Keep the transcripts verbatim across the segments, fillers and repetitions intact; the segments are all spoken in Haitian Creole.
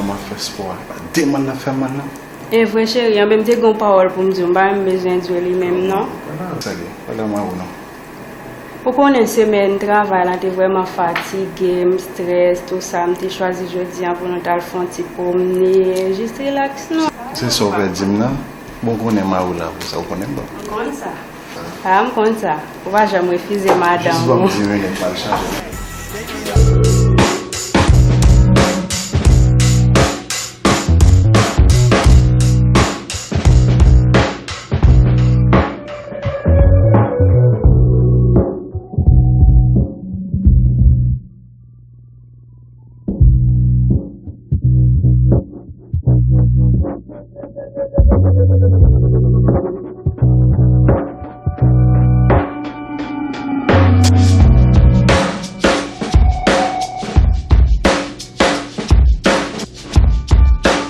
Mwen fè spò a. Demann nan fè mal non. E vre cheri, anben m te gen yon pawòl pou m di w, m pa menm bezwen di w li menm non. Sa gen, pa damou non. Ou konnen semèn travay la te vrèman fatige m, strès, tou sa, m te chwazi jodi a pou nou t al fè yon ti pwomne, jis rilaks non. Se sa w fè di m nan? Bon, konnen mari w la pou sa, ou konnen m bon. M konn sa. A, m konn sa. Ou pa janm refize madanm ou. Jis ban m diz minit, m al chanje.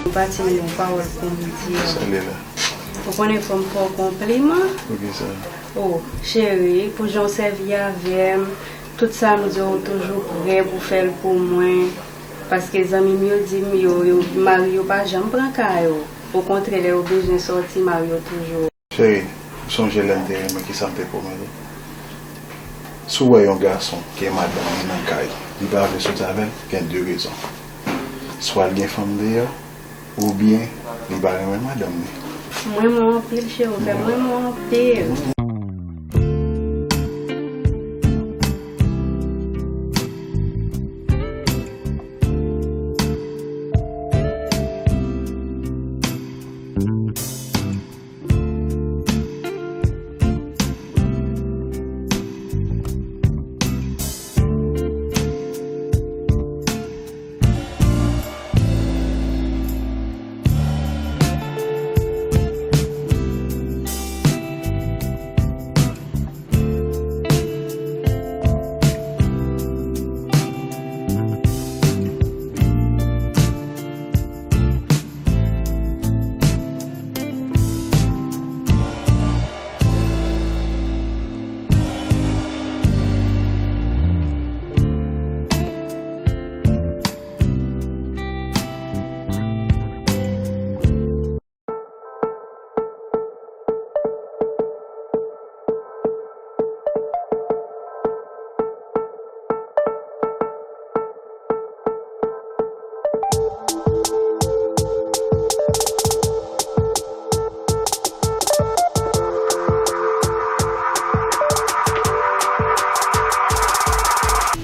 M pa tini yon pawòl pou m di w. Sa l ye la? Ou konnen fò m fè w konpliman? Poukisa? O, cheri, pou jan w sèvi avè m, tout sa m di w, ou toujou prè pou fè l pou mwen. Paske zanmi m yo di m, yo, yo, mari yo pa janm pran ka yo. Okontrè, lè yo bezwen sòti, mari yo toujou. Cheri, ou sonje lè m te renmen kisa m te pwomèt ou? Si w wè yon gason gen madanm li nan kay, li pa vle soti avè l, gen de rezon. Swa l gen fanm deyò, oubyen li pa renmen madanm li. M renmen w anpil, cheri, ou fè m renmen w anpil.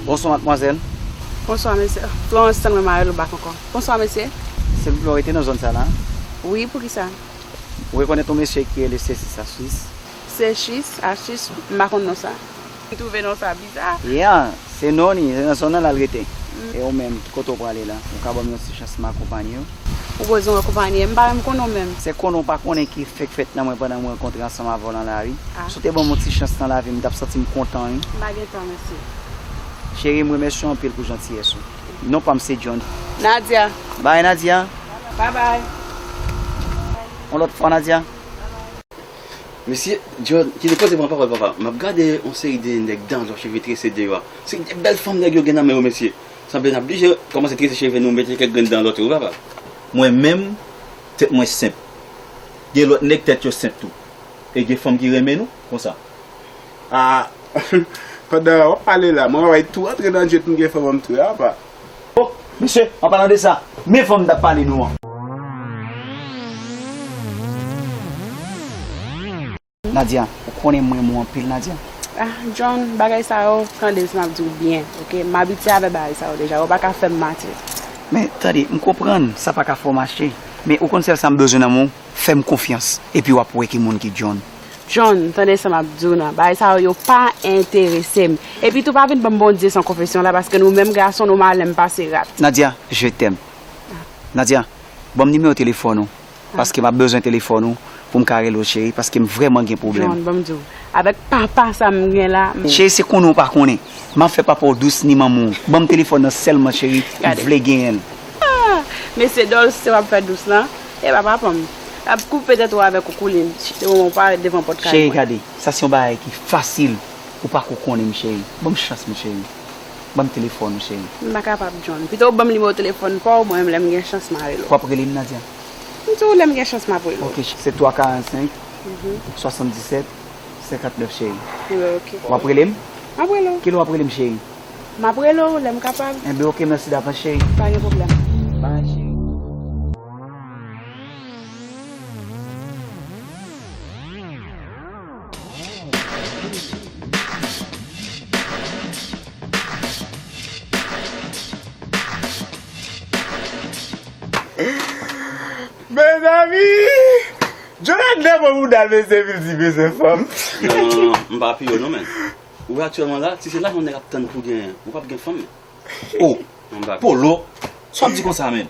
Bonswa, madmwazèl. Bonswa, mesye. Florence, tann mwen, m a rele w bak ankò. Bonswa, mesye. Silvouplè, w rete nan zòn sa la? Wi, poukisa? Ou rekonèt yon mesye ki rele Sesi Asis? Sesi Asis, m pa konn non sa. M twouve non sa biza. Yeah, se non li, se nan zòn nan l al rete. Mm. E ou menm, ki kote w prale la? Ou ka ban m yon ti chans m akonpanye w? Ou bezwen akonpanye m? M pa menm konn ou menm. Se konnen w pa konnen ki fèk fèt nan mwen pandan m rankontre ansanm avè w nan lari. Ah. Si w te ban m yon ti chans nan lavi m, m t ap santi m kontan, wi. M pa gen tan, mesye. Cheri, m remèsye w anpil pou jantiyès ou. Non pa m se John. Nadia. Bye, Nadia. Bye bye. Yon lòt fwa, Nadia. Mesye, John, kite koze pran pawòl, papa. M ap gade yon seri de nèg dan lò, cheve trese deyò a. Se de bèl fanm nèg yo gen nan men yo, mesye. Sanble n ap blije kòmanse trese cheve nou, mete kèk grenn dan lò tou, wi, papa. Mwen menm, tèt mwen senp. Gen lòt nèg tèt yo senp tou. E gen fanm ki renmen nou, konsa. Ah, pandan w ap pale la, mwen wè tou antre nan djèt m gen fanm an m tou, apa. Oh, mesye, an palan de sa, men fanm m t ap pale nou an. Nadia, ou konnen m renmen w anpil, Nadia. Ah, John, bagay sa yo, tande sa m ap di w byen, oke? M abitye avè bagay sa yo deja, ou pa ka fè m mache. Men, tande, m konprann, sa pa ka fè w mache. Men, ou konn sèl sa m bezwen nan men w, fè m konfyans, epi w ap wè ki moun ki John. John, tande sa m ap di w nan, bagay sa yo, yo pa enterese m. Epi tou, pa vin ban m Bondye san konfesyon la, paske nou menm gason, nou malè m pase rat. Nadia, je t'aime. Nadia, ban m nimewo telefòn ou, paske m ap bezwen telefòn ou pou m ka rele w, cheri, paske m vrèman gen pwoblèm. John, ban m di w, avèk papa sa m gen la, m- Cheri, se konnen w pa konnen. M ap fè papa w dous ni manman w. Ban m telefòn nan sèlman, cheri, m vle genyen l. Ah, mesye Dolce w ap fè dous lan. E pa papa m. L ap koupe tèt ou avèk ou koulin. Ou pa devan pòt kay mwen. Cheri, gade, sa se yon bagay ki fasil. Ou pa ko konnen m, cheri. Ban m chans, mon cheri. Ban m telefòn ou, cheri. M pa kapab, John. Pito w ban m nimewo telefòn pa w, mwen menm lè m gen chans, m a rele w. W ap rele m, Nadia? M di w lè m gen chans, m ap rele w. Ok, se twa karannsenk, swasanndisèt, senkantnèf, cheri. Ebyen, ok. W ap rele m? M ap rele w. Kilè w ap rele m, cheri? M ap rele w lè m kapab. Enben, ok, mèsi davans, cheri. Pa gen pwoblèm. Bye, cheri. Mezanmi! Jonathan leve bouda l, mesye, epi l di bezwen fanm. Non, non, non, non, m pa piye w non, men. Ou wè aktyèlman la, si se lajan nèg ap tann pou genyen, ou p ap gen fanm, men. Oh, Polo, sa w ap di konsa, men?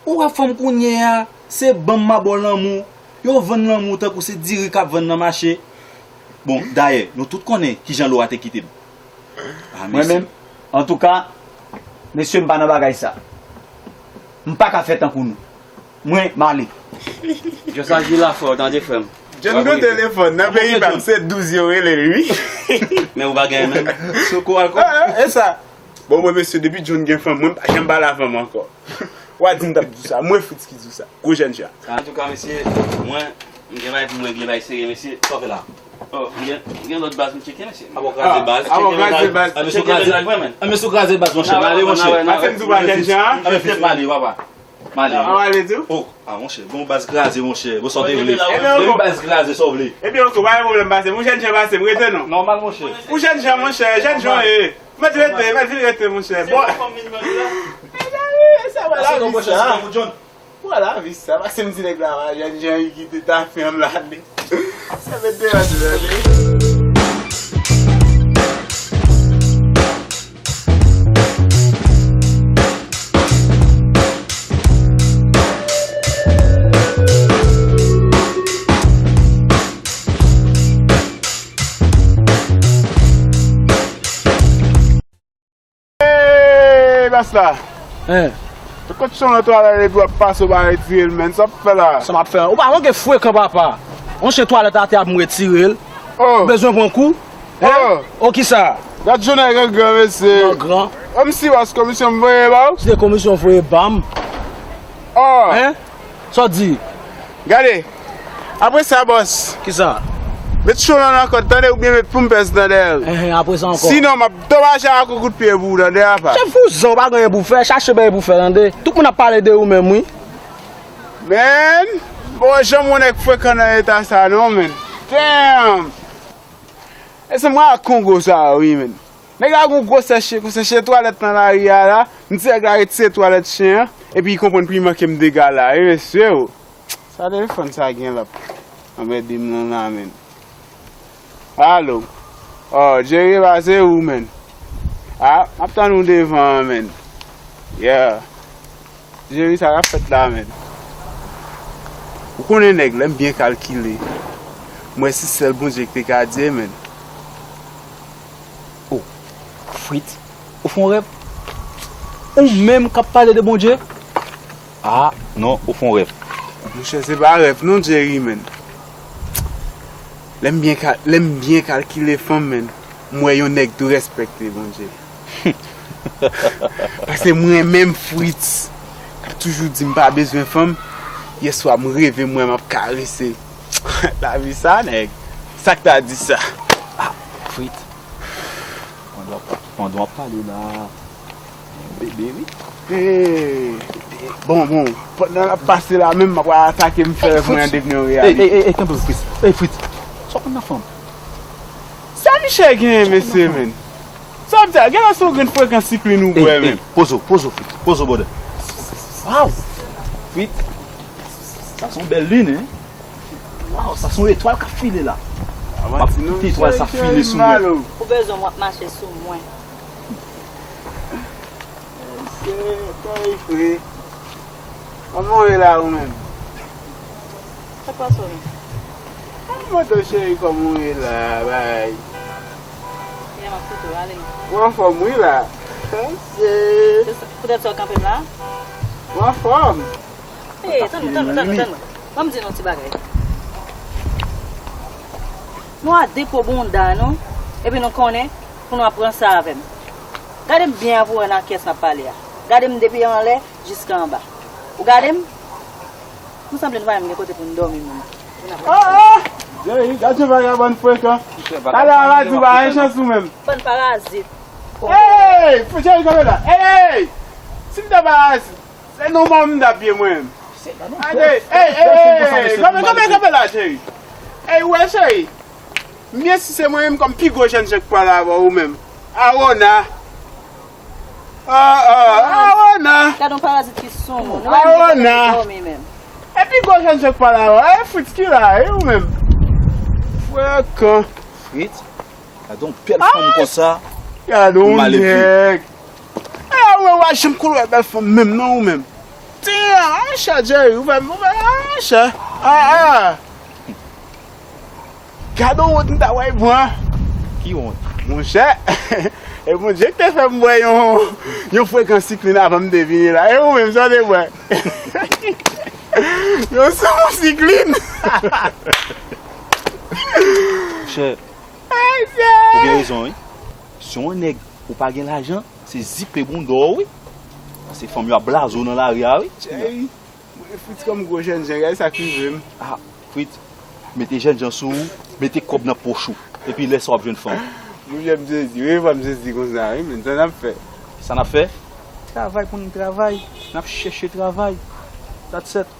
Ou wè fanm kounye a, se banm m a ba w lanmou. Yo vann lanmou tankou se diri k ap vann nan mache. Bon, dayè, nou tout konnen kijan Laura te kite m. Ah, mwen menm, antouka, mesye, m pa nan bagay sa. M pa ka fè tankou nou. Mwen, m ale. Just aji la fò, tande, frè m. John gon telefòn, nan peyi pa m, se douz yo rele l, wi. Men ou pa genyen menm. Sou kou al kou. Ah, e sa. Bon, mwen, mesye, depi John gen fanm, mwen pa janm pale a fanm ankò. W a di m t ap di w sa, mwen Fritz ki di w sa. Gwo jènjan. Antouka, mesye, mwen, m gen bagay pou m regle, bagay serye, mesye. Sa w fè la? Oh, m gen, m gen lòt baz m tcheke, mesye. Abò kraze baz. Abò kraze baz. A, mesye, kraze. A, mesye, kraze baz, monchè. M ale, monchè. Pase m tou pa jènjan. A, men fèt m ale, papa. M ale. A, w ale tou? Oh, a, monchè, bon baz kraze, monchè. Bon, sa w te vle. Depi baz kraze, sa w vle. Ebyen, ok, pa gen pwoblèm, pase. Ou jènjan, pase m, rete non. Nòmal, monchè. Ou jènjan, monchè, jènjan w ye. Mèt rete, mèt vin rete, monchè. Bon. Mezanmi, sa va la vi sa. Bon, la vi sa. Pase m di nèg la va jènjan, li kite ta fè m la. Sa mèt deyò di la. Hey, basta! Hein? Kot chan nan twalèt epi w ap pase w pa retire l, menn. Sa w ap fè la? Sa m ap fè? Ou pa wè gen frekan, papa. On chen twalèt atè ap m retire l. Oh! Ou bezwen pran kou? Hein? Oh! Oh, kisa? Gad jan nèg an gran, mesye. An gran? Kòmsi bòs komisyon m voye ba w? Se komisyon voye ba m. Oh! Hein? Sa w di? Gade. Apre sa, bòs. Kisa? Met cho lan nan kòd, tande, oubyen met pompèz nan dèyè l. Enhen, apre sa ankò. Sinon, m ap domaje ak yon kout pye pou ou, tande, apa. Chèf vouzan, ou pa gen anyen pou w fè, chache bagay pou w fè, tande. Tout moun ap pale de ou menm, wi. Men, bon, janm wè nèg frekan nan eta sa, non, men. Damn! E se mwen ak Kongo sa, wi, men. Nèg la gon gwosè chen, gwosè chen twalèt nan lari a la. M di nèg la retire twalèt chen an, epi li konprann pou li manke m dega la, wi, mesye, o. Sa telefòn sa gen l ap anmède m nan la, menn. Alo. Oh, Jerry, ba se ou, menn. Ah, m ap tann ou devan an, menn. Yeah. Jerry, sa k ap fèt la, menn? Ou konnen nèg, lè m byen kalkile, m wè se sèl Bondye ki te ka di, menn. Oh, Fritz, ou fè yon rèv? Ou menm k ap pale de Bondye? Ah, non, ou fè yon rèv. Monchè, se pa rèv non, Jerry, menn. Lè m byen ka-, lè m byen kalkile fanm, menn, m wè yon nèg tou respekte Bondye. Paske mwen menm, Fritz, k ap toujou di m pa bezwen fanm, yèswa m reve m wè m ap karese. Lavi sa, nèg. Sa k ta di sa? Ah, Fritz. Pandan w ap, pandan w ap pale la, bebe, wi. Hey. Bon, bon. Pandan l ap pase la menm, m ap atake m fè rèv mwen an devni yon reyalite. Ey, ey, ey, ey, kanpe, Fritz. Ey, Fritz. Sa w konn nan fanm? Sa Michel genyen, mesye, menn? Sa w ap di a? Gen lè se yon grenn frekan siklin ou bwè, menn. Pozo, pozo, Fritz. Pozo, brother. Waw! Fritz, sa se yon bèl lin, hein? Waw, sa se yon etwal k ap file la. M ap kite etwal sa file sou mwen. Ou bezwen m w ap mache sou mwen. Mesye, tan e fre. Kòman w ye la ou menm? Sa k pase w menm? Mwen mande w cheri kòman w ye la, bay. Lè m ap koute w ale. Ou anfòm wi la. Mesye. Se sa, poutèt sa w kanpe m la? Ou anfòm. Ey, tann mwen, tann mwen, tann mwen, tann mwen. Ban m di nou yon ti bagay. Nou a de po bonda nou, epi nou konnen pou nou ap ranse avè m. Gade m byen pou wè nan kiyès n ap pale a. Gade m depi anlè jiska anba. Ou gade m? M sanble nou pa menm gen kote pou n dòmi menm. Ah, ah! Jerry, gad yon vagabon frekan. Talè a la di w pa gen chans ou menm. Bann parazit. Hey! Jerry, kanpe la. Hey! Si m te parazit, se nou mò m t ap ye mwen menm. Ade, hey, hey, hey, kanpe, kanpe, kanpe la, Jerry. Hey, ou wè, Jerry? Mye si se mwen menm kòm pi gwo jènjan k pale avè w menm. Arona. Ah, ah, Arona. Gade yon parazit ki sou moun. Nou pa menm gen kote pou dòmi menm. E pi gwo jènjan k pale avè w. E Fritz ki la, e ou menm? Frekan. Fritz? Gade yon bèl fanm konsa. Gade yon nèg. E ou wè, w pa janm konn wè bèl fanm menm non ou menm. Tiens, ah, chè Jerry, ou fè, ou fè, ah, chè. Ah, ah. Gade wont m ta wè pran. Ki wont? Monchè, e Bondye ki te fè m bwè yon, yon frekan siklin avan m te vini la. E ou menm, sa w te bwè? Yon sou siklin. Monchè, ou gen rezon, wi. Si yon nèg ou pa gen lajan, se zipe bounda w, wi. Paske fanm yo ap blaze w nan lari a, wi. Ey, mwen Fritz kòm gwo jènjan, gade sa k rive m. Ah, Fritz, mete jènjan sou ou, mete kòb nan poch ou. Epi lè sa w ap jwenn fanm. Monchè, m sezi, wi, fò m sezi konsa, wi, men sa n ap fè? Sa n ap fè? Travay pou n travay. N ap chèche travay. That's it.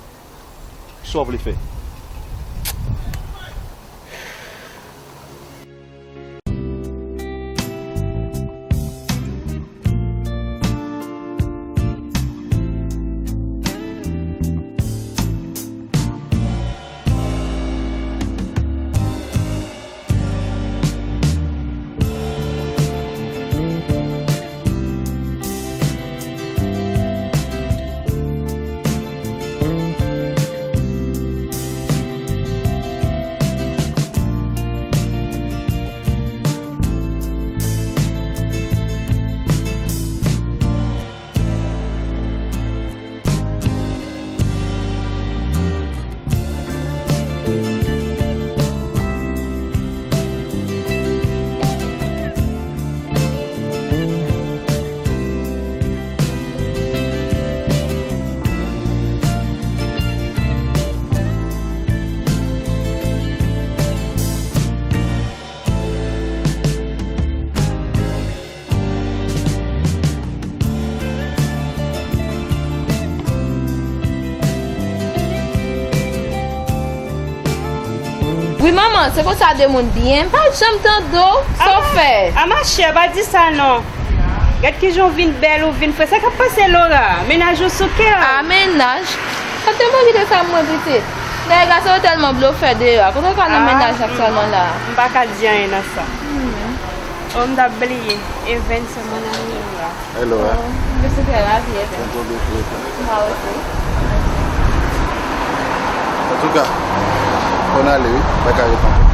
Sa w vle fè? Wi, manman, se konsa de moun byen. M pa janm tande w. Sa w fè? A, machè, pa di sa non. Gad kijan w vin bèl, ou vin fre. Sa k ap pase, Laura? Mennaj ou sou kè w? A, mennaj? Sa te mwen ki te fè mwen pitit. Dayè, gason yo tèlman blofè deyò a. Kote w ka nan mennaj aktyèlman la a? M pa ka di anyen nan sa. Oh, m t ap bliye. Evens, se mon ami, Laura. Hello, hein? Oh, je suis très ravie, Evens. Tonton Befre. Moi aussi. Antouka, konn ale, wi. Bagay yo kontan.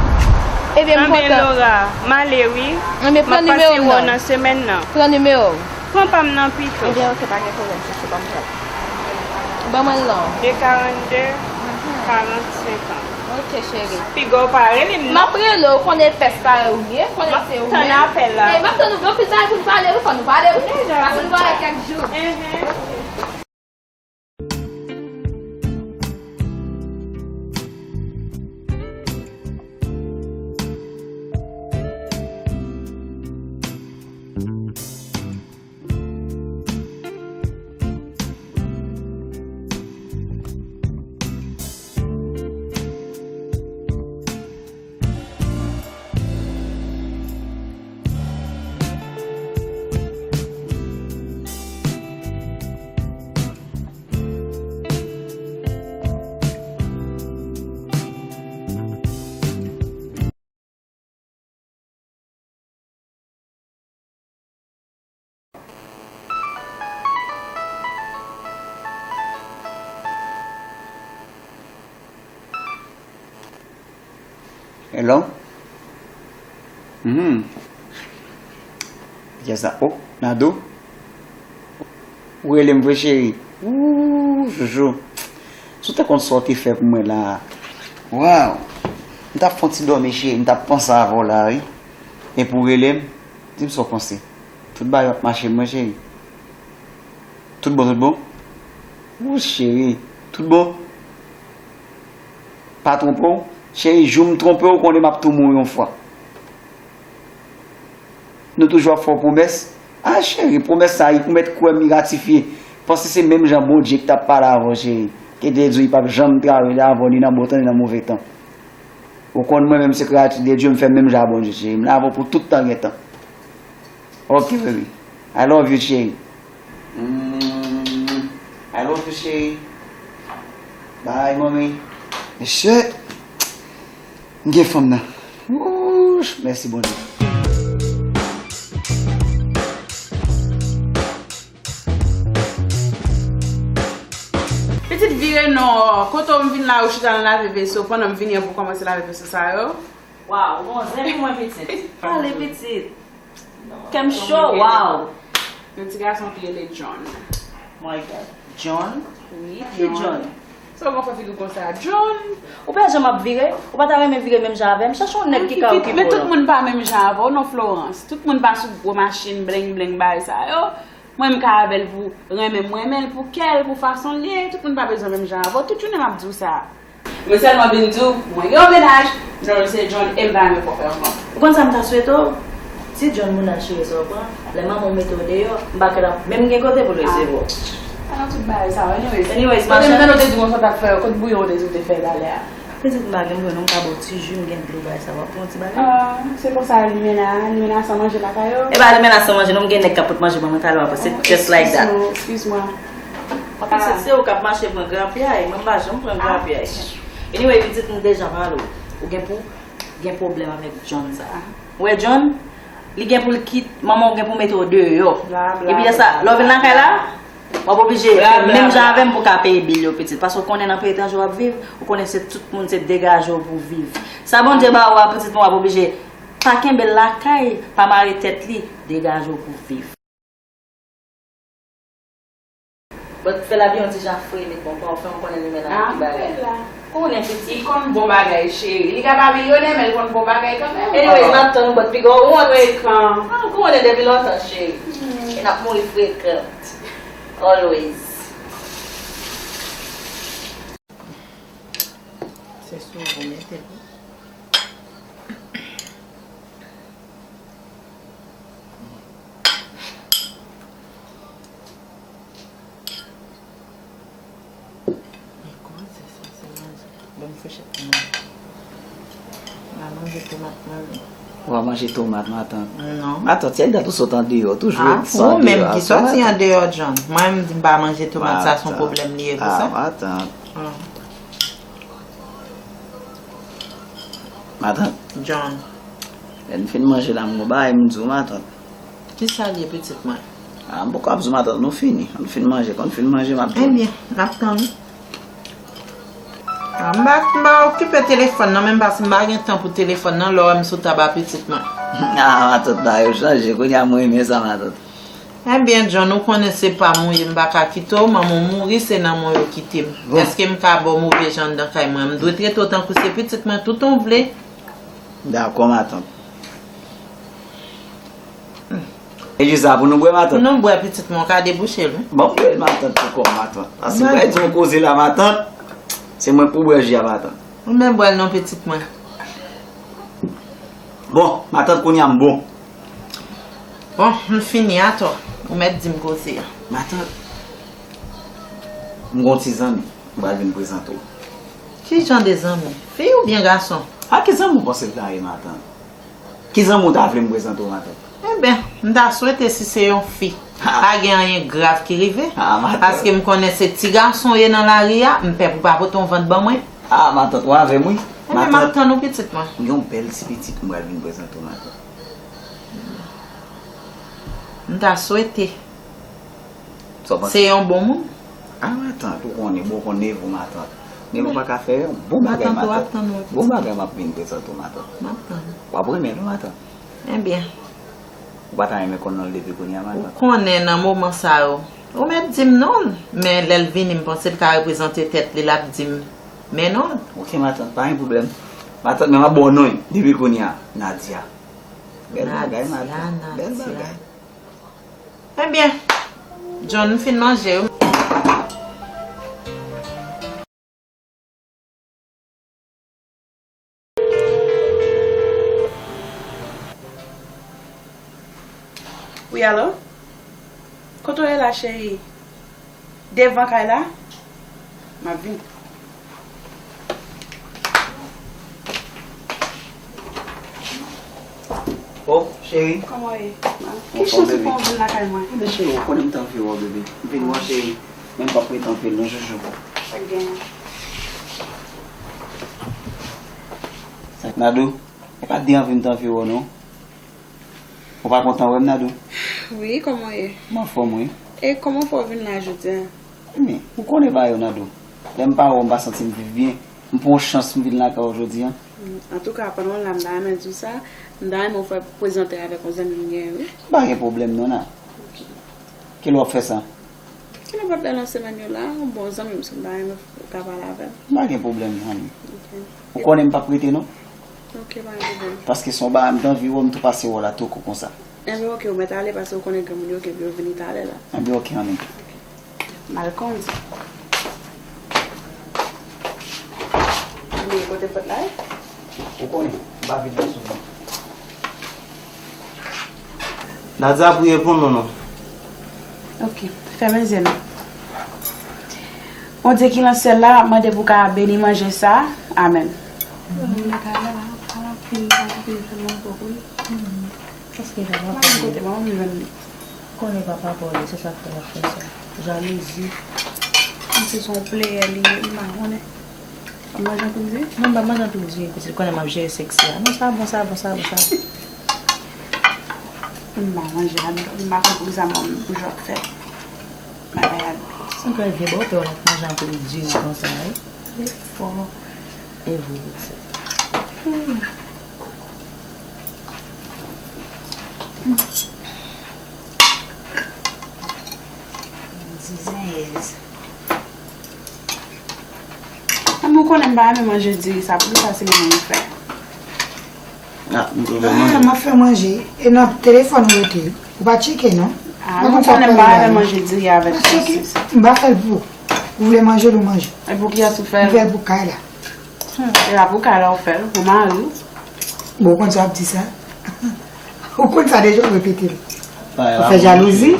Ebyen, m kontan. Laura, m ale, wi. Ebyen, pran nimewo m nan. M ap pase wè w nan semèn nan. Pran nimewo m. Pran pa m nan pito. Ebyen, oke, pa gen pwoblèm, chouchou, ban m pran l. Ban mwen l non. De karannde, karannsenk an. Oke, cheri. Piga w pa rele m, non. M ap rele w, konnen pès pa ou ye, konnen se ou menm. M ap tann apèl la. E m ap tann ou gen anpil bagay pou n pale, wi, fò nou pale, wi. Paske nou pa wè kèk jou. Hello? Hmm. Kiyès sa? Oh, Nado? Ou rele m vre, cheri? Ooh, chouchou. Si w te konn sa w te fè pou mwen la. Waw. M t ap fè yon ti dòmi, cheri. M t ap panse avè w la, wi. Epi w rele m, di m sa w panse. Tout bagay ap mache, mwen, cheri. Tout bon, tout bon? Ou cheri, tout bon? Pa twonpe w. Cheri, jou m twonpe w, konnen m ap tou mouri yon fwa. Nou toujou ap fè w pwomès. A, cheri, pwomès sa, ou mèt kwè m, li ratifye. Panse se menm jan Bondye ki t ap pale avè w, cheri. Ki te di w li p ap janm travay avè w, ni nan bon tan, ni nan move tan. Ou konn mwen menm, se kreyati de Dye, m fè menm jan a Bondye, cheri. M la avè w pou tout tan gen tan. Ok, baby. I love you, cheri. Mm, I love you, cheri. Bye, mommy. Mesye, m gen fanm nan. Wouch, mèsi Bondye. Pitit vire non, kote w m vin la, ou chita nan lave veso, pandan m vini an pou kòmanse lave veso sa yo. Waw, ou gon zen pou mwen, pitit. Pale, pitit. Kè m cho, waw. Yon ti gason ki rele John. My God. John? Wi, John. Ki John? Sa w gon fè figi w konsa, John? Ou pa janm ap vire? Ou pa ta renmen vire menm jan avè m? Chèche yon nèg ki ka okipe w. Men tout moun pa menm jan avè w non, Florence. Tout moun pa sou gwo machin, bleng bleng, bagay sa yo. Mwen, m ka avè l pou renmen m renmen l, pou kè l, pou fason l ye. Tout moun pa bezwen menm jan avè w. Tout jounen m ap di w sa. Mwen sèlman vin di w, mwen gen yon mennaj, non l se John, e m pa renmen fè w pè ankò. Ou konn sa m ta swete w? Si John moun al chire sa w pran, lè manman w mete w deyò, m pa kwè l ap menm gen kote pou l resevwa w. Ah, pa nan tout bagay sa yo, anyways. Anyways, kote m tande w te di w konsa w t ap fè yo, kot bouyon w te di w te fè talè a? Pitit m pa gen bouyon non, m ka ba w ti ji, m gen dlo bagay sa, w ap pran yon ti bagay? Ah, se konsa limena, limena san manje lakay yo? E pa limena san manje non, m gen nèg k ap pot manje ban mwen talè w, se just like that. Excuse moi, excuse moi. Pitit, se ou k ap mache pran grapyay, mwen m pa janm pran grapyay. Anyway, pitit, m deja pale w. Ou gen pou gen pwoblèm avèk John sa. Ou wè John, li gen pou l kit, manman w gen pou mete w deyò. Epi lè sa, lè w vin lakay la, w ap oblije fè menm jan avè m pou w ka peye bil yo, pitit. Paske w konnen nan peyi etranje w ap viv, ou konnen se tout moun se degaje w pou w viv. Sa Bondye ba ou a, pitit mwen, w ap oblije pa kenbe l lakay, pa mare tèt li, degaje w pou w viv. But fè l ap yon ti jan fre, met bon, pa w fè m konnen li menm nan ki bagay. Konnen pitit. Li konn bon bagay, cheri. Li ka pa milyonè, men l konn bon bagay kanmenm. Anyways, m ap tann ou, but piga w wont. Frekan. Ah, konnen depi lontan, cheri. E n ap mouri frekan. Always. Se sou ou mete l. Bon, m fouchèt mwen. M a manje tomat mwen. Ou a manje tomat, matant? Non. Matant, se dat ou sot andeyò, toujou ret san andeyò. Ah, ou menm ki soti andeyò, John. Mwen, m di m pa manje tomat, sa se yon pwoblèm li ye pou sa? Ah, matant. Matant. John. Lè n fin manje la, m gon bagay m di w, matant. Kisa l ye, pitit mwen? Ah, m poko ap di w, matant, nou fini. Ann fin manje. Kon n fin manje, m ap di w. Ebyen, n ap tann ou. Ah, m pa, m pa okipe telefòn nan, menm paske m pa gen tan pou telefòn nan, lè w wè m sou tab a pitit mwen. Ah, matant, bagay yo chanje. Kounye a, mwen renmen sa, matant. Ebyen, John, ou konnen se pa m ou ye, m pa ka kite w, manman w mouri, se nan men w yo kite m. Bon. Èske m ka ba w move jan anndan kay mwen? M dwe trete w tankou se pitit mwen, tout ou vle. Dakò, matant. E ji sa pou nou bwè, matant? Pou nou bwè, pitit mwen, w ka debouche l, wi. Bon, m bwè l, matant, pou kò m, matant. Paske m bay di yon koze la, matant. Se mwen pou bwè ji a, matant. Ou menm bwè l non, pitit mwen. Bon, matant, kounye a m bon. Bon, m fini atò. Ou mèt di m koze a. Matant, m gon ti zanmi, m pral vin prezante w. Ki jan de zanmi? Fi oubyen gason? A ki zanmi w panse l ta ye, matant? Ki zanmi w ta vle m prezante w, matant? Enben, m ta swete si se yon fi. Ha. Pa gen anyen grav ki rive. Ha, matant. Paske m konnen se ti gason w ye nan lari a, m pè pou pa pote yon vant ban mwen. Ah, matant, ou avè m, wi. Enben, m ap tann ou, pitit mwen. M gen yon bèl ti pitit m pral vin prezante w, matant. M ta swete. Sa w panse? Se yon bon moun? Ah, matant, ou konnen, bon, ou konn neve w, matant. Neve w pa ka fè yon bon bagay, matant. Bon bagay, m ap vin prezante w, matant. M ap tann ou. W ap renmen l, wi, matant. Enben. Ou pa ta renmen konn non l depi kounye a, matant? Ou konnen nan moman sa yo. Ou mèt di m non l, men lè l vini, m panse l ka reprezante tèt li, l ap di m men non l. Ok, matant, pa gen pwoblèm. Matant, men m ap ba w non l depi kounye a. Nadia. Bèl bagay, matant. Bèl bagay. Ebyen, John, m fin manje wi. Wi, alo? Kote w ye la, cheri? Devan kay la? M ap vin. Oh, cheri. Kòman w ye? Ki chans ou fè w vin lakay mwen? Anben cheri, ou konnen m t anvi wè w, bebe. M vin wè w, cheri. Men m p ap rete anpil non, joujou. Sa k genyen? Nadou, e pa t de anvi m t anvi wè w non. Ou pa kontan wè m, Nadou? Wi, kòman w ye? M anfòm, wi. E kòman fè w vin la jodi a? Men, ou konnen bagay yo, Nadou. Lè m pa wè w, m pa santi m viv byen. M pran yon chans, m vin lakay ou jodi a. Antouka, pandan w la, m ta renmen di w sa, m ta renmen w fè prezante avèk yon zanmi m genyen, wi. M pa gen pwoblèm non, Nadou. Kilè w ap fè sa? Kilè w ap fè nan semèn yo la, yon bon zanmi m, si m ta renmen w ta pale avè l. M pa gen pwoblèm, zanmi. Ok. Ou konnen m p ap rete non. Ok, pa gen pwoblèm. Paske se yon bagay m t anvi wè w, m tou pase wè w la tou kou konsa. Enben ok, ou mèt ale paske ou konnen granmoun yo, ke yo vini talè la. Enben ok, annik. M al kondi. Annik, kote pòt la ye? Ou konnen, m pa vin nan souvan. Nadia, priye pou nou non. Ok, fèmen zye nou. Bondye ki nan syèl la, m ap mande pou w ka beni manje sa. Amèn. Mwen ka la, pa la fin, pa la fin, fè mwen ankò wi. Paske papa pa kote mwen jwenn li. Konnen papa pa w li, se sa k fè l ap fè sa. Jalouzi. Misye se yon player li ye, m pa konnen. W ap manje anpil diri? Non, m pa manje anpil diri, pitit. Konnen m ap jere sèks la. Non, sa bon, sa bon, sa bon, sa bon. M pa manje la, m pa konn poukisa mwen m ap fè bagay la. Sanble vye bòpè w l ap manje anpil diri konsa, wi. Li fò. E vre, pitit. Hmm. Dizenyèz. Mwen konnen m pa renmen manje diri sa, poukisa se li menm ou fè? Ah, m tou fè manje. Ah, m ap fè manje. E nan telefòn ou rete. Ou pa tcheke, non? Ah, mwen konnen m pa renmen manje diri avèk sosis. M pa fè l pou ou. Ou vle manje l, ou manje. E pou kiyès ou fè l? M fè l pou kay la. Hmm, e pa pou kay la ou fè l, pou mari w. Bon, ou konn sa w ap di sa? Ou konn sa deja, ou repete l. Ou fè jalouzi?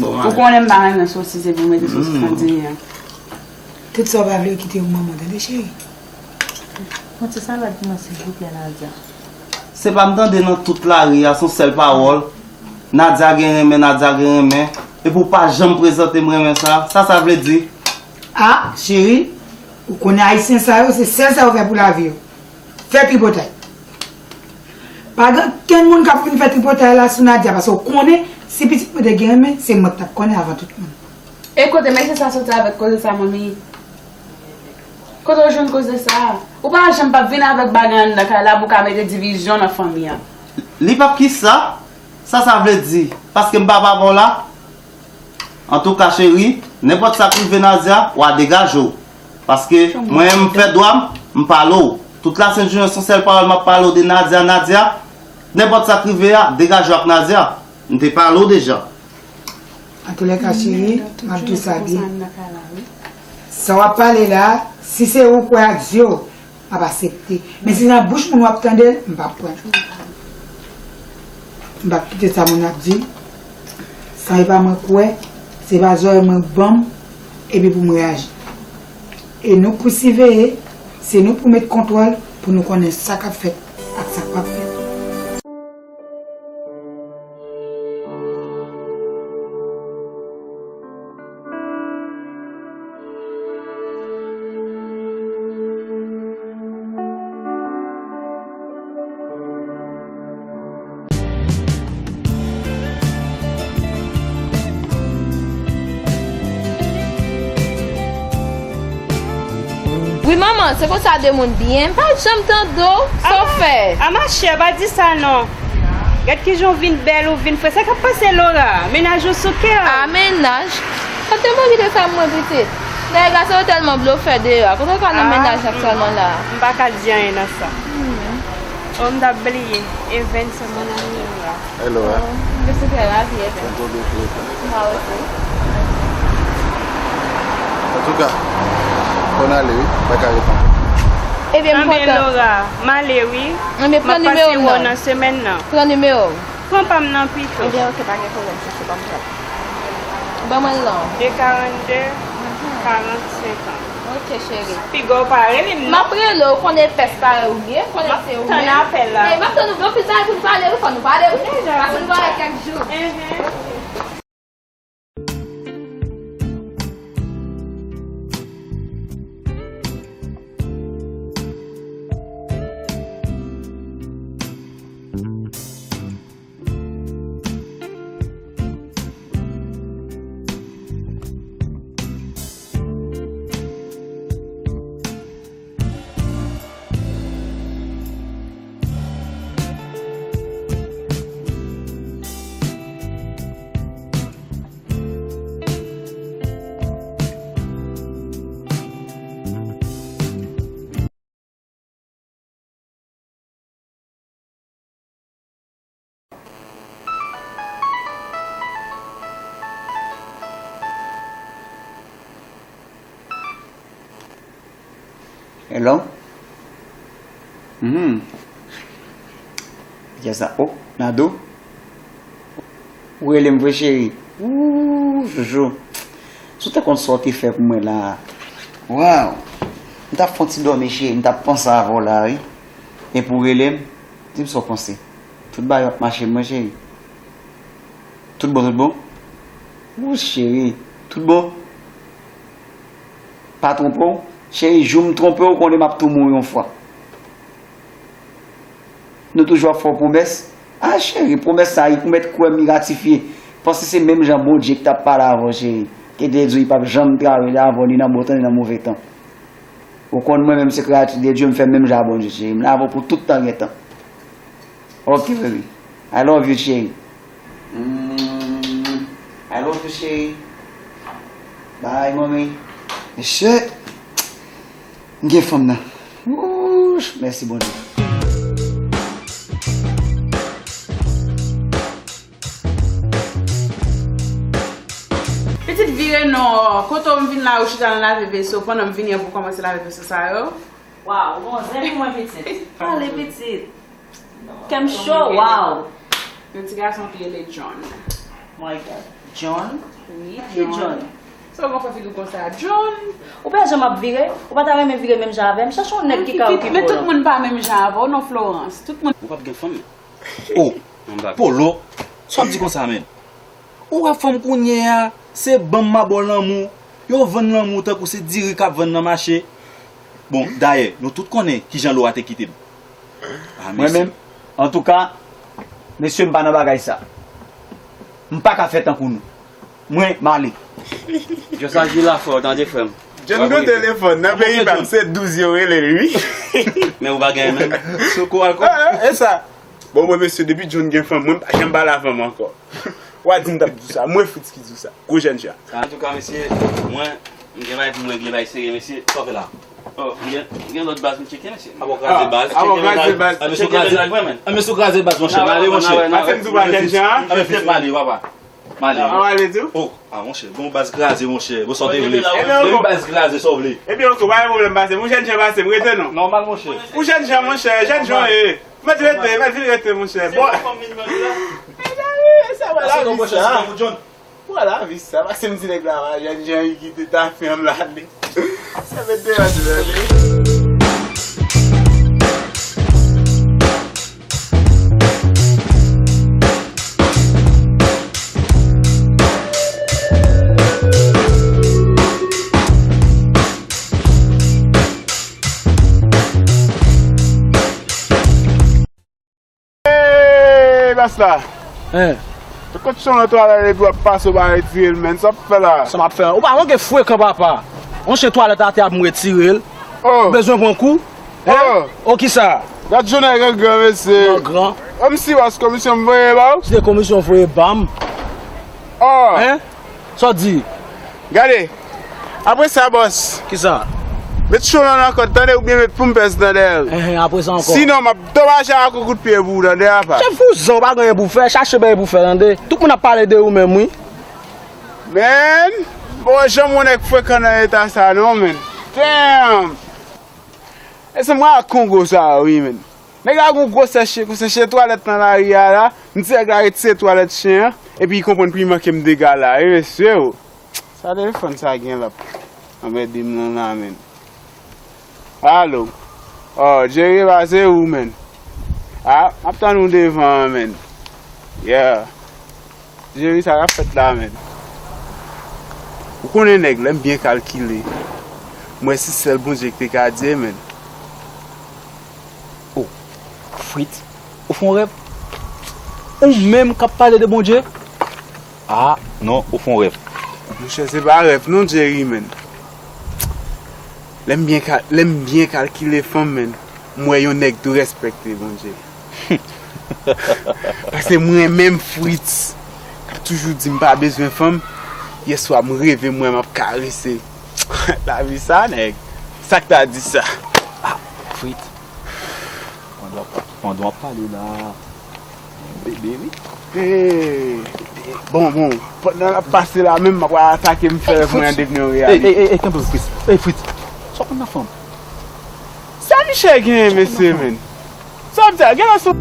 Ou konnen m pa renmen sosis epi w mete sosis nan diri a. Tout sa w pa vle yo kite yon manman, tande cheri. Yon ti salad pou mwen silvouplè, Nadia. Se pa m tande nan tout lari a, se yon sèl pawòl. Nadia gen renmen, Nadia gen renmen. Epi w pa janm prezante m renmen sa. Sa sa vle di? Ah, cheri, ou konnen ayisyen sa yo, se sèl sa yo fè pou lavi yo. Fè tripotay. Pa gen kenn moun k ap vin fè tripotay la sou Nadia, paske w konnen, si pitit mwen te gen renmen, se mwen k t ap konnen avan tout moun. E kote mesye sa soti avèk koze sa, manmi? Kote w jwenn koze sa? Ou pa janm p ap vin avèk bagay anndan kay la pou w ka mete divizyon nan fanmi an. Li p ap kisa? Sa sa vle di? Paske m pa papa w la? Antouka, cheri, nenpòt sa k rive Nadia, w a degaje w. Paske mwen menm, m fè dwa m, m pale w. Tout lasent jounen, se yon sèl pawòl m ap pale w de Nadia, Nadia. Nenpòt sa k rive a, degaje w ak Nadia. M te pale w deja. Antoulèka, cheri, m ap di w sa byen. Sa w ap pale la, si se ou kwè ak zye w, m ap aksepte. Men si nan bouch moun w ap tande l, m p ap kwè. M p ap kite sa moun ap di. Sa e pa mwen k wè, se pa zòrèy mwen k ban m, epi pou m reyaji. E nou k pou siveye, se nou k pou met kontwòl pou nou konnen sa k ap fèt ak sa k p ap fèt. Wi manman, se konsa de moun byen. M pa janm tande w. Sa w fè? A machè, pa di sa non. Gad kijan w vin bèl, ou vin fre. Sa k ap pase Laura? Mennaj ou sou kè w? A mennaj? Sa te mwen kite sa mwen pitit. Dayè gason yo tèlman blofè deyò a. Kote w ka nan mennaj aktyèlman la a? M pa ka di anyen nan sa. Bon, m t ap bliye. Evens, se mon ami Laura. Hey, Laura. Oh, je suis très ravie, Evens. Mwen tonbe kou etan. Mwen osi. Antouka, fò n ale, wi. Pa ka ret ankò. Ebyen, m kontan. Laura, m ale, wi. Ebyen, pran nimewo m nan. M ap pase wè w nan semèn nan. Pran nimewo w. Pran pa m nan pito. Ebyen, oke, pa gen pwoblèm, chèche, ban m pran. Ban mwen l non. De karannde, karannsenk an. Oke, cheri. Piga w pa rele m non. M ap rele w, konnen pès parèy ou ye, konnen se ou menm. M ap tann apèl la. Men m ap tann ou gen anpil bagay pou nou pale, wi, fò nou pale, wi. Paske nou pa wè kèk jou. Hello? Hmm. Kiyès sa? Oh, Nado? Ou rele m vre, cheri? Ooh, chouchou. Si w te konn sa w te fè pou mwen la. Waw! M t ap fè yon ti dòmi, cheri. M t ap panse avè w la, wi. Epi w rele m, di m sa w panse. Tout bagay ap mache, mwen, cheri. Tout bon, tout bon? Ooh, cheri. Tout bon? Pa twonpe w. Cheri, jou m twonpe w, konnen m ap tou mouri yon fwa. Nou toujou ap fè w pwomès. Ah, cheri, pwomès sa, ou mèt kwè m, li ratifye. Paske se menm jan Bondye ki t ap pale avè w, cheri. Ki te di w li p ap janm travay avè w, ni nan bon tan, ni nan move tan. Ou konn mwen menm, se kreyati de Dye, m fè menm jan a Bondye, cheri. M la avè w pou tout tan gen tan. Ok, baby. I love you, cheri. Mm, I love you, cheri. Bye, mommy. Mesye, m gen fanm nan. Wouch, mèsi Bondye. Pitit vire non, kote w m vin la ou chita nan lave veso, pandan m vini an pou kòmanse lave veso sa yo. Waw, ou gon zen pou mwen pitit. Pale pitit. Kè m cho, waw. Yon ti gason ki rele John. My God. John? Wi, John. Sa w gon fè figi w konsa, John? Ou pa janm ap vire? Ou pa ta renmen vire menm jan avè m? Chèche yon nèg ki ka okipe w non. Men tout moun pa menm jan avè w non, Florence. Tout moun. Ou p ap gen fanm. Oh, Polo, sa w ap di konsa menm? Ou wè fanm kounye a, se banm m a ba w lanmou. Yo vann lanmou tankou se diri k ap vann nan mache. Bon, dayè, nou tout konnen kijan Laura te kite m. Ah, mwen menm, antouka, mesye, m pa nan bagay sa. M pa ka fè tankou nou. Mwen, m ale. Just aji la fò, tande frè m. John gon telefòn nan peyi pa m, se douz yo rele l, wi. Men ou pa genyen menm. Sou kou al kou. Ah, e sa. Bon, mwen, mesye, depi John gen fanm, mwen, m pa janm pale a fanm ankò. W a di m t ap di w sa. Mwen Fritz ki di w sa. Gwo jènjan. Antouka, mesye, mwen, m gen bagay pou m regle, bagay serye, mesye. Sa w fè la? Oh, m gen, m gen lòt baz m tcheke, mesye. A bon, kraze baz. A bon, kraze baz. A, mesye, kraze. A, mesye, kraze baz, monchè. M ale, monchè. A, se m di w pa jènjan. A, men fè m ale, papa. M ale. A, w ale tou? Oh, a, monchè. Bon, baz kraze, monchè. Bon, sa w te vle. Depi baz kraze, sa w vle. Ebyen, ok, pa gen pwoblèm, pase. Ou jènjan, pase. M rete, non? Nòmal, monchè. Ou jènjan, monchè. Jènjan, e. Mèt rete, mèt vin rete, monchè. Bon. Mezanmi, sa va la vi sa. Pou lavi sa, pase m di nèg la va jènjan, li kite ta fè m la ale. Sa mèt deyò di la ale. Hey, bas la. Hein? Kot chan nan twalèt epi w ap pase w pa retire l, menn. Sa w ap fè la? Sa m ap fè? Ou pa wè gen frekan, papa. Yon chen twalèt atè ap m retire l. Oh. Ou bezwen pran kou? Hein? Oh. Oh, kisa? Gad jan nèg an gran, mesye. Gran, gran. Kòmsi bas komisyon m voye ba w? Se komisyon voye ba m. Oh. Hein? Sa w di? Gade. Apre sa, bòs. Kisa? Met cho lan nan kòd, tande, oubyen met pompèz nan dèyè l. Enhen, apre sa ankò. Sinon, m ap domaje ak yon kout pye pou ou, tande, apa. Chèf, ou zan, ou pa gen anyen pou fè, chache bagay pou fè, tande. Tout moun ap pale de ou menm, wi. Men, bon, janm yon nèg frekan nan eta sa, non, men. Damn! E se mwen ak Kongo sa, wi, men. Nèg la gon gwosè chen, gwosè chen twalèt nan lari a la. M di nèg la retire twalèt chen an, epi li konprann pou li manke m dega la, wi, mesye, o. Sa telefòn sa gen l ap anmède m nan la, men. Alo. Oh, Jerry, pa se ou, men. Ah, m ap tann ou devan an, men. Yeah. Jerry, sa k ap fèt la, men? Ou konnen nèg, lè m byen kalkile, m wè se sèl Bondye ki te ka di, men. Oh, Fritz, ou fè yon rèv? Ou menm k ap pale de Bondye? Ah, non, ou fè yon rèv. Monchè, se pa rèv non, Jerry, men. Lè m byen ka-, lè m byen kalkile fanm, men, m wè yon nèg tou respekte Bondye. Paske mwen menm, Fritz, k ap toujou di m pa bezwen fanm, yèswa m reve m wè m ap karese. Lavi sa, nèg. Sa k ta di sa? Ah, Fritch. Pandan w ap, pandan w ap pale la, bebe, wi. Hey, bon, bon. Pandan l ap pase la menm, m ap atake m fè rèv mwen an devni yon reyalite. Ey, ey, ey, ey, kenbe w, Fritch. Ey, Fritch. Sa w konn nan fanm? Sa Michel genyen, mesye, men? Sa w ap di a? Gen lòt sou.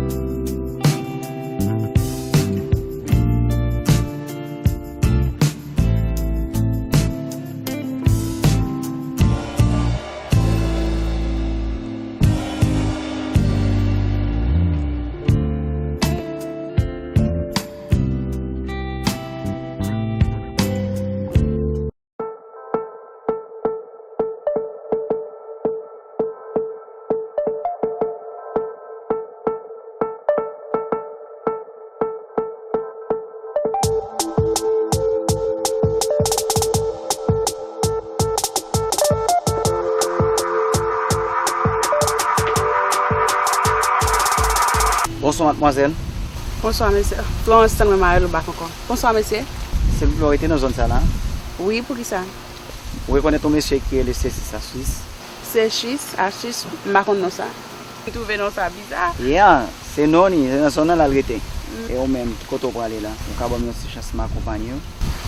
Bonswa, madmwazèl. Bonswa, mesye. Florence, tann mwen, m a rele w bak ankò. Bonswa, mesye. Silvouplè, w rete nan zòn sa la? Wi, poukisa? Ou rekonèt yon mesye ki rele Sesi Sasis? Sesi Sasis, m pa konn non sa. M twouve non sa biza. Yeah, se non li, se nan zòn nan l al rete. Mm. E ou menm, kote w prale la? Ou ka ban m yon ti chans m akonpanye w?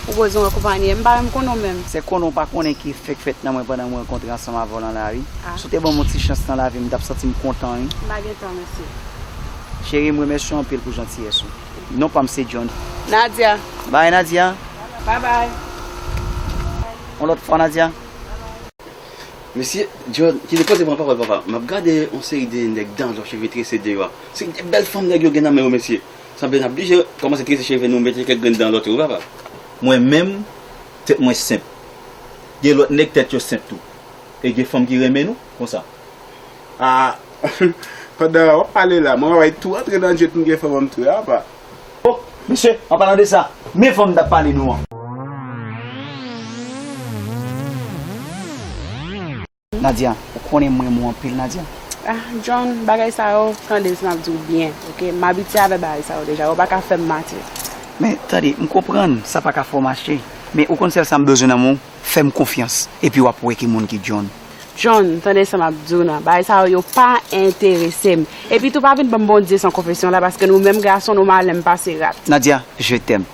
Ou bezwen akonpanye? M pa menm konnen w menm. Se konnen w pa konnen ki fèk fèt nan mwen pandan m rankontre ansanm avè w nan lari. Ah. Si w te ban m yon ti chans nan lavi m, m t ap santi m kontan, wi. M pa gen tan, mesye. Cheri, m remèsye w anpil pou jantiyès ou. Non pa m se John. Nadia. Bye, Nadia. Bye bye. Yon lòt fwa, Nadia. Mesye, John, kite koze pran pawòl, papa. M ap gade yon seri de nèg dan lò, cheve trese deyò a. Se de bèl fanm nèg yo gen nan men yo, mesye. Sanble n ap blije kòmanse trese cheve nou, mete kèk grenn dan lòt yo, wi, papa. Mwen menm, tèt mwen senp. Gen lòt nèg tèt yo senp tou. E gen fanm ki renmen nou, konsa. Ah, pandan w ap pale la, mwen wè tou antre nan djèt m gen fanm an m tou, apa. Oh, mesye, an palan de sa, men fanm m t ap pale nou an. Nadia, ou konnen m renmen w anpil, Nadia. Ah, John, bagay sa yo, tande, m ap di w byen, oke? M abitye avè bagay sa yo deja, ou pa ka fè m manti. Men, tande, m konprann, sa pa ka fè w mache, men ou konn sèl sa m bezwen nan men w, fè m konfyans, epi w ap wè ki moun ki John. John, tande sa m ap di w nan, bagay sa yo, yo pa enterese m. Epi tou, pa vin ban m Bondye san konfesyon la, paske nou menm gason, nou malè m pase rat. Nadia, je t'aime.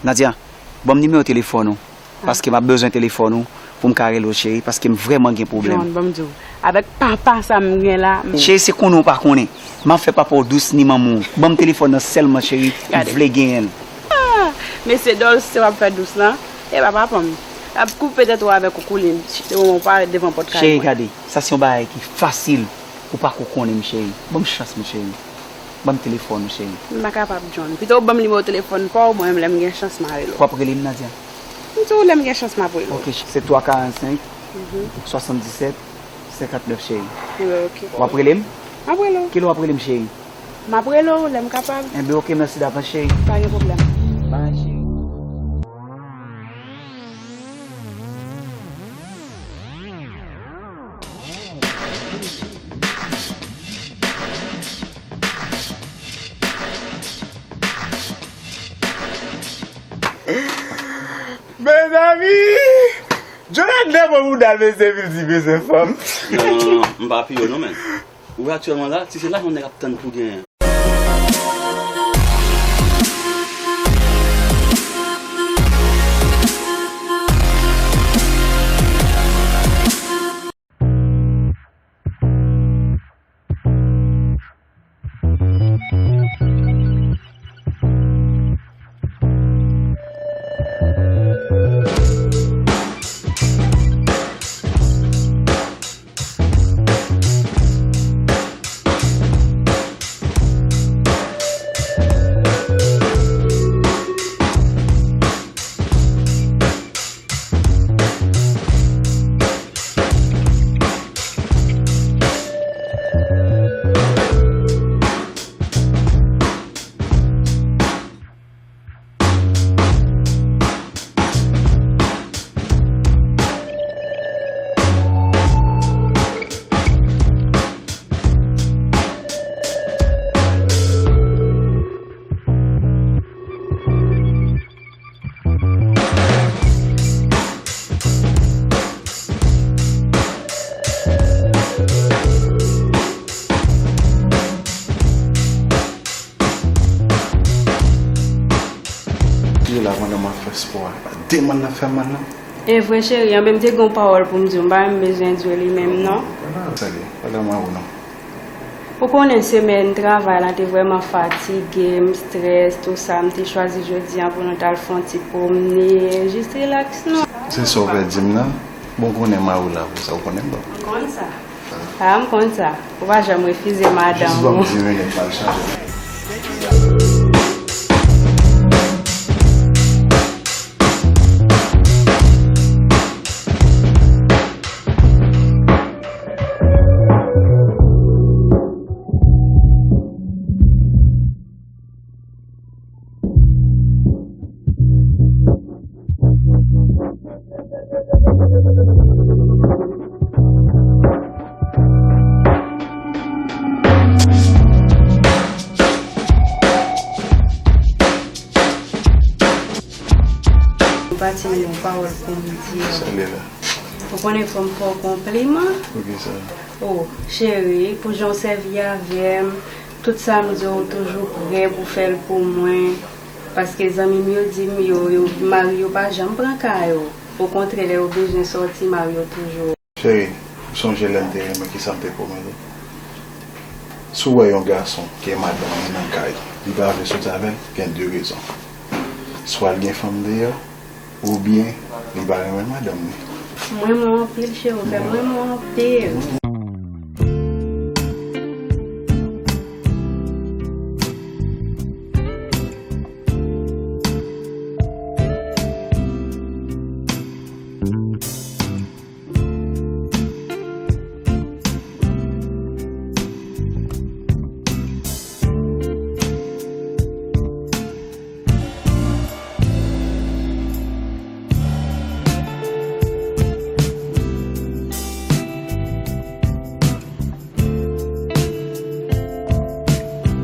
Nadia, ban m nimewo telefòn ou. Paske m ap bezwen telefòn ou pou m ka rele w, cheri, paske m vrèman gen pwoblèm. John, ban m di w, avèk papa sa m gen la, m... Cheri, se konnen w pa konnen. M ap fè papa w dous ni manman w. Ban m telefòn nan sèlman, cheri, m vle genyen l. Ah, mesye Dolce w ap fè dous lan. E pa papa m. L ap koupe tèt ou avèk ou koulin. Ou pa devan pòt kay mwen. Cheri, gade, sa se yon bagay ki fasil. Ou pako konnen m, cheri. Ban m chans mwen, cheri. Ban m telefòn ou, cheri. M pa kapab, John. Pito w ban m nimewo telefòn pa w, mwen menm lè m gen chans m a rele w. W ap rele m, Nadia? M di w lè m gen chans m ap rele w. Ok, se twa karannsenk, swasanndisèt, senkantnèf, cheri. Wi, ok. W ap rele m? M ap rele w. Kilè w ap rele m, cheri? M ap rele w lè m kapab. Enben, ok, mèsi davans, cheri. Pa gen pwoblèm. Bye, cheri. Mezanmi! Jonathan leve bouda l, mesye, epi l di bezwen fanm. Non, non, non, m pa pi yo non, men. Ou wè aktyèlman la, si se lajan nèg ap tann pou genyen. Li la pandan m ap fè spò a. Demann nan fè mal nan. E vre cheri, anben m te gen yon pawòl pou m di w, m pa menm bezwen di w li menm non. Sa li, pa dam a ou non. Ou konnen semèn travay la te vrèman fatige m, strès, tou sa, m te chwazi jodi a pou nou t al fè yon ti pwomne, jis rilaks non. Se sa w fè di m nan? Bon, konnen mari w la pou sa, ou konnen m bon. M konn sa. A, m konn sa. Ou pa janm refize madanm ou. Jis ban m dis minit, m al chanje. Ou pa tini yon pawòl pou m di w. Sa l ye la? Ou konnen fò m fè w konpliman. Poukisa? O, cheri, pou jan w sèvi avè m, tout sa m di w, ou toujou prè pou fè l pou mwen. Paske zanmi m yo di m, yo, yo, mari yo pa janm pran ka yo. Okontrè, lè yo bezwen sòti, mari yo toujou. Cheri, ou sonje lè m te renmen kisa m te pwomèt ou? Si w wè yon gason ke madanm li nan kay, li pa vle soti avè l, gen de rezon. Swa l gen fanm deyò, oubyen li pa renmen madanm li. M renmen w anpil, cheri, ou fè m renmen w anpil.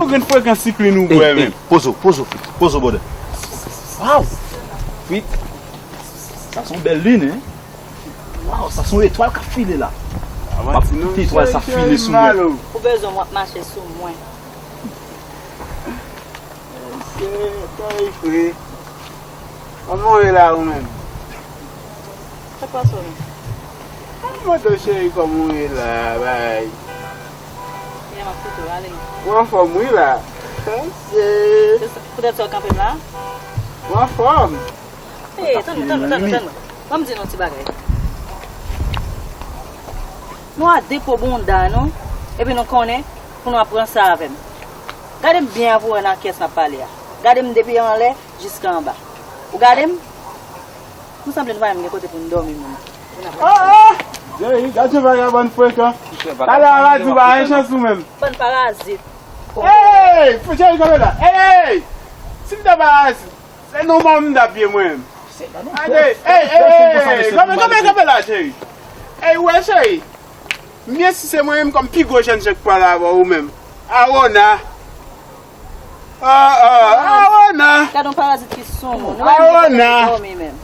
Ou gen frekan siklin ou bwè menm. Pozo, pozo, pozo, brother. Waw! Frit, sa se yon bèl lin, hein? Waw, sa se yon etwal k ap file la. M ap kite etwal sa file sou mwen. Ou bezwen w ap mache sou mwen. Mesye, tan e fre. Kòman w ye la ou menm? Sa k pase w menm? Mwen mande w cheri kòman w ye la, bay. Ye m ap koute w ale. Ou anfòm wi la. Mesye. Poutèt sa w kanpe m la? Ou anfòm. Ey, tann mwen, tann mwen, tann mwen, tann mwen. Ban m di nou yon ti bagay. Nou a de po bonda nou, epi nou konnen pou nou ap pran sa avè m. Gade m byen an pou wè nan kiyès n ap pale a. Gade m depi anlè jiska anba. Ou gade m? M sanble nou pa menm gen kote pou n dòmi menm. Ah, ah! Jerry, gade yon vagabon frekan. Talè a va di w pa gen chans ou menm. Bann parazit. Ey! Jerry, kanpe la. Ey! Si m te parazit, se nou mò m t ap ye mwen menm. Ey, ey, ey, ey, kanpe, kanpe, kanpe la, cheri. Ey, ou wè, cheri. Mye si se mwen menm kòm pi gwo jèn jan k pale avè w menm. Arona. Ah, ah, Arona. Gade yon parazit ki sou moun. Nou pa menm gen kote pou dòmi menm.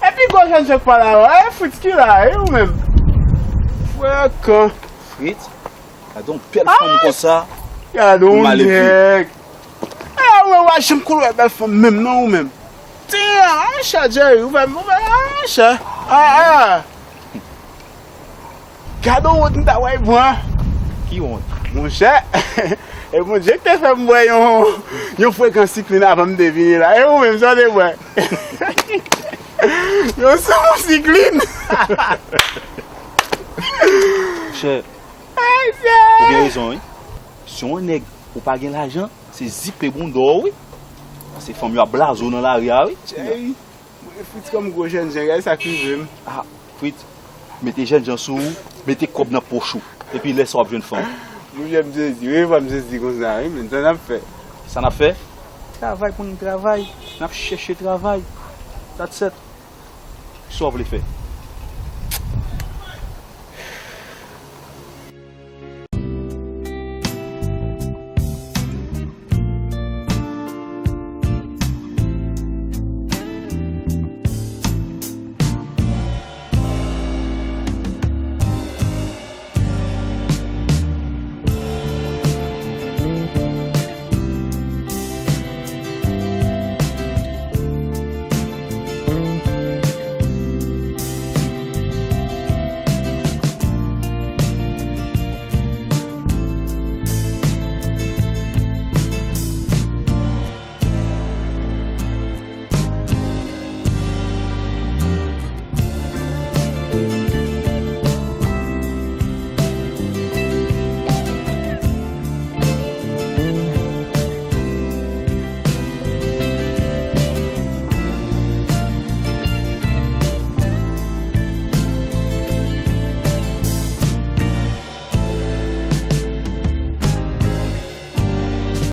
E Pi gwo jènjan k pale avè w, e Fritz ki la, e ou menm? Frekan. Fritz? Gade yon bèl fanm konsa. Gade yon nèg. E ou menm, w pa janm konn wè bèl fanm menm non, ou menm. Tiens, ah, chè Jerry, ou fè m, ou fè, ah, chè. Ah, ah. Gade yon wont m ta wè pran. Ki wont? Monchè, e Bondye ki te fè m bwè yon, yon frekan siklin avan m te vini la. E ou menm, sa w te bwè? Yon sou siklin. Monchè, ou gen rezon, wi. Si yon nèg ou pa gen lajan, se zipe bounda w, wi. Paske fanm yo ap blaze w nan lari a, wi. Cheri, mwen Fritz kòm gwo jènjan, gade sa k rive m. Ah, Fritz, mete jènjan sou ou, mete kòb nan poch ou. Epi lè sa w ap jwenn fanm. Monchè, m sezi, wi, fò m sezi konsa, wi, men sa n ap fè. Sa n ap fè? Travay pou n travay. N ap chèche travay. That's it. Sa w vle fè?